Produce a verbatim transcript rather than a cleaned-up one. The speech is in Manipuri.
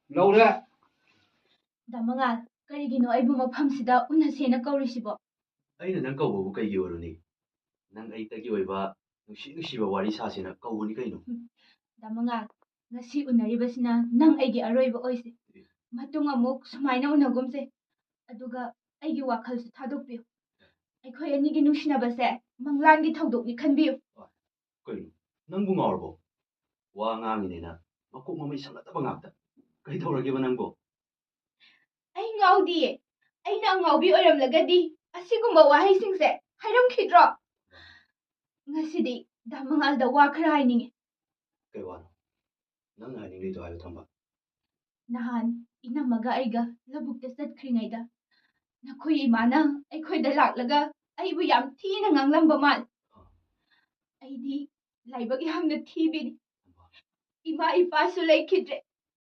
ꯂꯧꯔꯦ꯫ ꯗꯥ ꯃꯉꯥꯜ, ꯀꯔꯤꯒꯤꯅꯣ ꯑꯩꯕꯨ ꯃꯐꯝꯁꯤꯗ ꯎꯅꯁꯦꯅ ꯀꯧꯔꯤꯁꯤꯕꯣ? ꯑꯩꯅ ꯅꯪ ꯀꯧꯕꯕꯨ ꯀꯩꯒꯤ ꯑꯣꯏꯔꯨꯅꯤ? ꯅꯪ ꯑꯩꯇꯒꯤ ꯑꯣꯏꯕ ꯅꯨꯡꯁꯤ ꯅꯨꯡꯁꯤꯕ ꯋꯥꯔꯤ ꯁꯥꯁꯦꯅ ꯀꯧꯕꯅꯤ ꯀꯩꯅꯣ꯫ ꯗꯥ ꯃꯉꯥꯜ, ꯉꯁꯤ ꯎꯅꯔꯤꯕꯁꯤꯅ ꯅꯪ ꯑꯩꯒꯤ ꯑꯔꯣꯏꯕ ꯑꯣꯏꯁꯦ꯫ ꯃꯇꯨꯡ ꯑꯃꯨꯛ ꯁꯨꯃꯥꯏꯅ ꯎꯅꯒꯨꯝꯁꯦ꯫ ꯑꯗꯨꯒ ꯑꯩꯒꯤ ꯋꯥꯈꯜꯁꯨ ꯊꯥꯗꯣꯛꯄꯤꯌꯨ꯫ ꯑꯩꯈꯣꯏ ꯑꯅꯤꯒꯤ ꯅꯨꯡꯁꯤꯅꯕꯁꯦ ꯃꯪꯂꯥꯟꯒꯤ ꯊꯧꯗꯣꯛꯅꯤ ꯈꯟꯕꯤꯌꯨ꯫ ꯀꯩꯅꯣ? ꯅꯪꯕꯨ ꯉꯥꯎꯔꯕꯣ? ꯋꯥ ꯉꯥꯡꯉꯤꯅꯦꯅ ꯃꯀꯣꯛ ꯃꯃꯩ ꯁꯝꯅꯗꯕ ꯉꯥꯛꯇ꯫ ꯀꯩꯗꯧꯔꯒꯦꯕ ꯅꯪꯕꯣ? ꯑꯩ ꯉꯥꯎꯗꯤꯌꯦ꯫ ꯑꯩꯅ ꯑꯉꯥꯎꯕꯤ ꯑꯣꯏꯔꯝꯂꯒꯗꯤ ꯑꯁꯤꯒꯨꯝꯕ ꯋꯥꯍꯩꯁꯤꯡꯁꯦ ꯍꯥꯏꯔꯝꯈꯤꯗ꯭ꯔꯣ? ꯉꯁꯤꯗꯤ ꯗꯥ ꯃꯉꯥꯜꯗ ꯋꯥ ꯈꯔ ꯍꯥꯏꯅꯤꯡꯉꯤ꯫ ꯀꯩ ꯋꯥꯅꯣ? ꯅꯪꯅ ꯍꯥꯏꯅꯤꯡꯂꯤꯗꯣ ꯍꯥꯏꯌꯨ ꯊꯝꯕꯥꯜ꯫ ꯅꯍꯥꯟ ꯏꯅꯝꯃꯒ ꯑꯩꯒ ꯂꯧꯕꯨꯛꯇ ꯆꯠꯈ꯭ꯔꯤꯉꯩꯗ ꯅꯈꯣꯏ ꯏꯃꯥꯅ ꯑꯩꯈꯣꯏꯗ ꯂꯥꯛꯂꯒ ꯑꯩꯕꯨ ꯌꯥꯝ ꯊꯤꯅ ꯉꯥꯡꯂꯝꯕ ꯃꯥꯜꯂꯤ꯫ ꯑꯩꯗꯤ ꯂꯥꯏꯕꯛ ꯌꯥꯝꯅ ꯊꯤꯕꯤꯅꯤ꯫ ꯏꯃꯥ ꯏꯄꯥꯁꯨ ꯂꯩꯈꯤꯗ꯭ꯔꯦ꯫